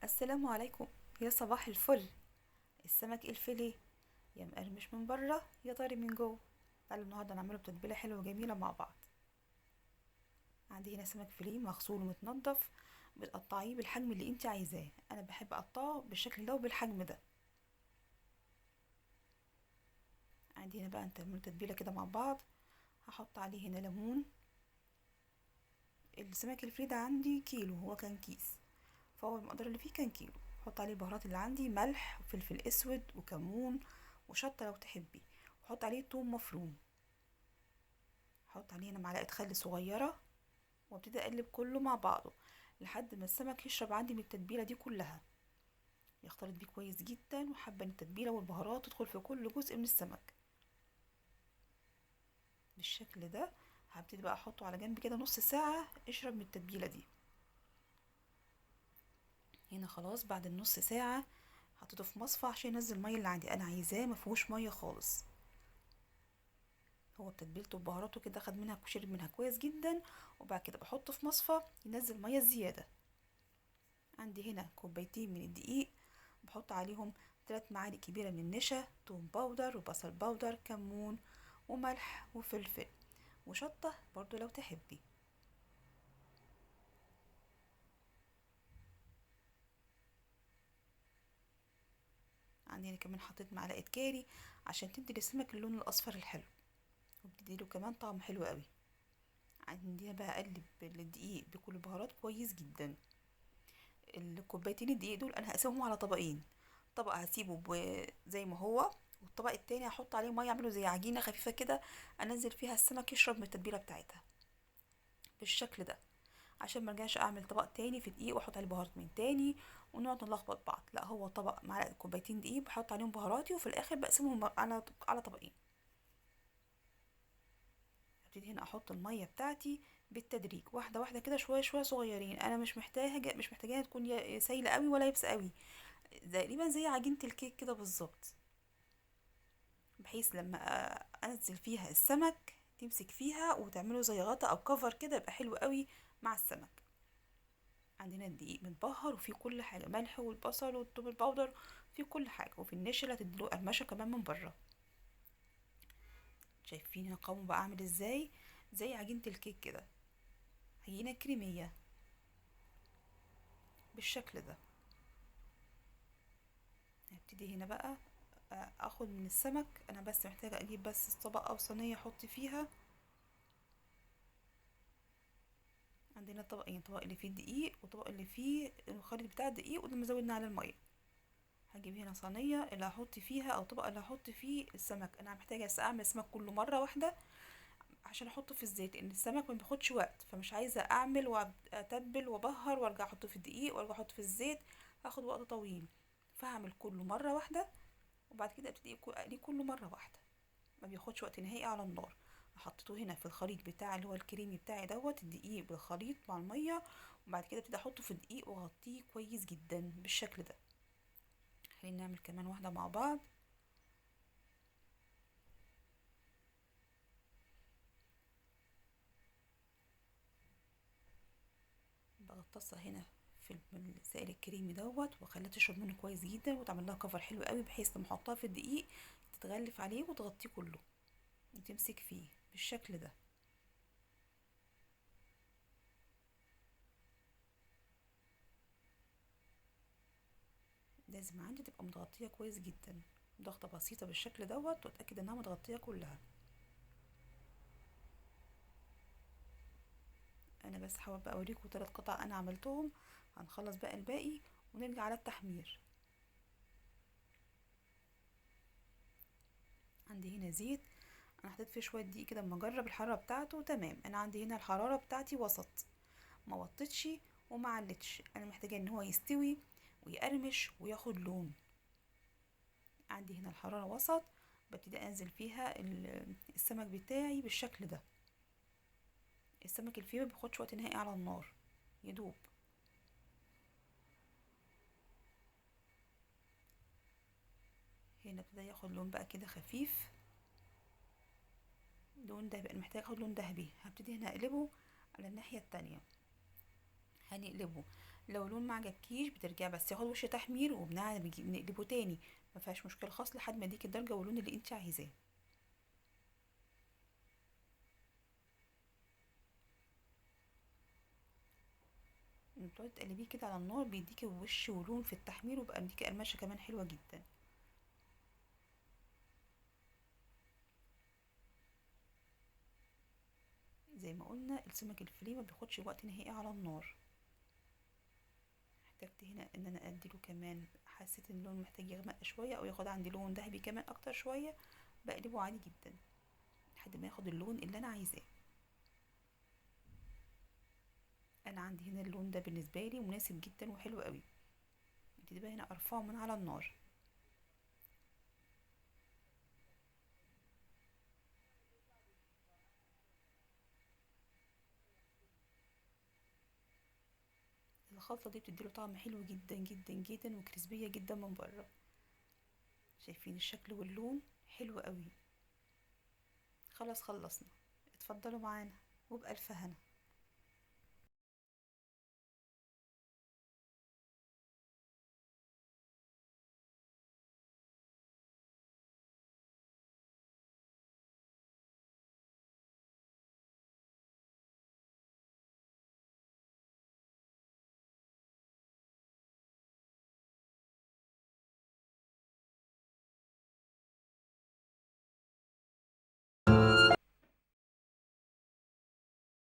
السلام عليكم، يا صباح الفل. السمك الفيليه يا مقرمش من بره يا طري من جوه. تعالوا النهارده نعمله بتتبيله حلوة وجميلة مع بعض. عندي هنا سمك فيليه مغسول ومتنضف، بتقطعيه بالحجم اللي انت عايزاه. انا بحب اقطعه بالشكل ده وبالحجم ده. عندي هنا بقى نعمل تتبيله كده مع بعض. هحط عليه هنا ليمون. السمك الفيليه ده عندي كيلو، هو كان كيس، فهو المقدار اللي فيه كان كيلو. هحط عليه البهارات اللي عندي، ملح وفلفل اسود وكمون وشطه لو تحبي، وحط عليه توم مفروم. هحط عليه هنا معلقه خل صغيرة، وابتدي اقلب كله مع بعضه لحد ما السمك يشرب عندي من التتبيله دي كلها، يختلط بيه كويس جدا. وحابة ان التتبيله والبهارات تدخل في كل جزء من السمك بالشكل ده. هبتدي بقى احطه على جنب كده نص ساعة اشرب من التتبيله دي. هنا خلاص بعد النص ساعة حطيته في مصفى عشان ينزل المية اللي عندي. انا عايزاه ما فيهوش مية خالص، هو بتتبيلته وبهاراته كده خد منها وشرب منها كويس جدا. وبعد كده بحطه في مصفى ينزل مية زيادة. عندي هنا كوبايتين من الدقيق، بحط عليهم 3 معالق كبيرة من النشا، توم powder وبصل powder، كمون وملح وفلفل وشطه برضو لو تحبي. عندي هنا كمان حطيت معلقه كاري عشان تدي للسمك اللون الاصفر الحلو، وبتدي له كمان طعم حلو قوي. عندي بقى اقلب الدقيق بكل البهارات كويس جدا. الكوبايتين الدقيق دول انا هقسمهم على طبقين، طبق هسيبه زي ما هو، والطبق التاني هحط عليه مية، اعمله زي عجينه خفيفة كده انزل فيها السمك يشرب من التتبيله بتاعتها بالشكل ده، عشان ما ارجعش اعمل طبق تاني في دقيق واحط عليه بهارات من تاني ونقعد نلخبط بعض. لا، هو طبق معلقه كوبايتين دقيق بحط عليهم بهاراتي، وفي الاخر بقسمهم على طبقين. هبتدي هنا احط المية بتاعتي بالتدريج، واحدة واحدة كده، شوية شوية صغيرين. انا مش محتاجاها تكون سايله قوي ولا يابسة قوي، تقريبا زي عجينه الكيك كده بالظبط، بحيث لما انزل فيها السمك تمسك فيها وتعمله زي غطا او كفر كده، يبقى حلو قوي مع السمك. عندنا الدقيق متبهر وفيه كل حاجة، ملح والبصل والثوم الباودر، فيه كل حاجة، وفي النشا اللي هتديله قرمشه كمان من بره. شايفين هنا قوامه بقى عامل ازاي؟ زي عجينه الكيك كده، عجينه كريميه بالشكل ده. هبتدي هنا بقى اخد من السمك. انا بس محتاجه اجيب بس طبق او صينية احط فيها. عندنا طبقين، طبق اللي فيه الدقيق وطبق اللي فيه الخليط بتاع الدقيق وده مزودنا على المية. هجيب هنا صينية اللي هحط فيها او طبق اللي هحط فيه السمك. انا محتاجه بس اعمل السمك كله مرة واحدة عشان احطه في الزيت، لان السمك ما بياخدش وقت، فمش عايزه اعمل واتبل وابهر وارجع احطه في الدقيق وارجع احطه في الزيت، هاخد وقت طويل. فهعمل كله مرة واحدة وبعد كده ابتدي اقلية كله مرة واحدة، ما بياخدش وقت نهائي على النار. حطيته هنا في الخليط بتاع اللي هو الكريمي بتاعي دوت، الدقيق بالخليط مع المية، وبعد كده ابتدي احطه في الدقيق واغطيه كويس جدا بالشكل ده. خلينا نعمل كمان واحدة مع بعض. بغطسها هنا في السائل الكريمي دوت واخليها تشرب منه كويس جدا، وتعمل لها كفر حلو قوي بحيث لما احطها في الدقيق تتغلف عليه وتغطيه كله وتمسك فيه بالشكل ده. لازم عندي تبقى متغطيه كويس جدا، ضغطه بسيطة بالشكل دوت، واتاكد انها متغطيه كلها. انا بس حابة بقى اوريكم 3 قطع انا عملتهم. هنخلص بقى الباقي ونرجع على التحمير. عندي هنا زيت، انا حطيت فيه شوية دقيق كده اما اجرب الحرارة بتاعته. تمام، انا عندي هنا الحرارة بتاعتي وسط، ما وطيتش وما علتش. انا محتاجه ان هو يستوي ويقرمش وياخد لون. عندي هنا الحرارة وسط، ببتدي انزل فيها السمك بتاعي بالشكل ده. السمك الفيليه ما بياخدش وقت نهائي على النار، يدوب. هنا ابتدى ياخد لون بقى كده خفيف، لون دهبي. انا محتاجه اخد لون دهبي. هبتدي هنا اقلبه على الناحية التانية، هنقلبه لو لون ما عجبكيش بترجع بس ياخد وش تحمير وبنقلبه تاني، ما فيهاش مشكلة خالص لحد ما يديك الدرجة واللون اللي انت عايزاه. بتقعدي تقلبيه كده على النار بيديكي وش ولون في التحمير، وبقى بيديكي قرمشه كمان حلوة جدا. زي ما قلنا السمك الفيليه ما بياخدش وقت نهائي على النار. احتجت هنا ان انا اديله كمان، حسيت ان اللون محتاج يغمق شوية او ياخد عندي لون ذهبي كمان اكتر شوية، بقلبه عادي جدا لحد ما ياخد اللون اللي انا عايزاه. انا عندي هنا اللون ده بالنسبة لي مناسب جدا وحلو قوي. ابتدي بقى هنا ارفعه من على النار. الخلطة دي بتديله طعم حلو جدا جدا جدا وكريسبيه جدا من بره. شايفين الشكل واللون حلو قوي. خلاص خلصنا، اتفضلوا معانا وبألف هنا.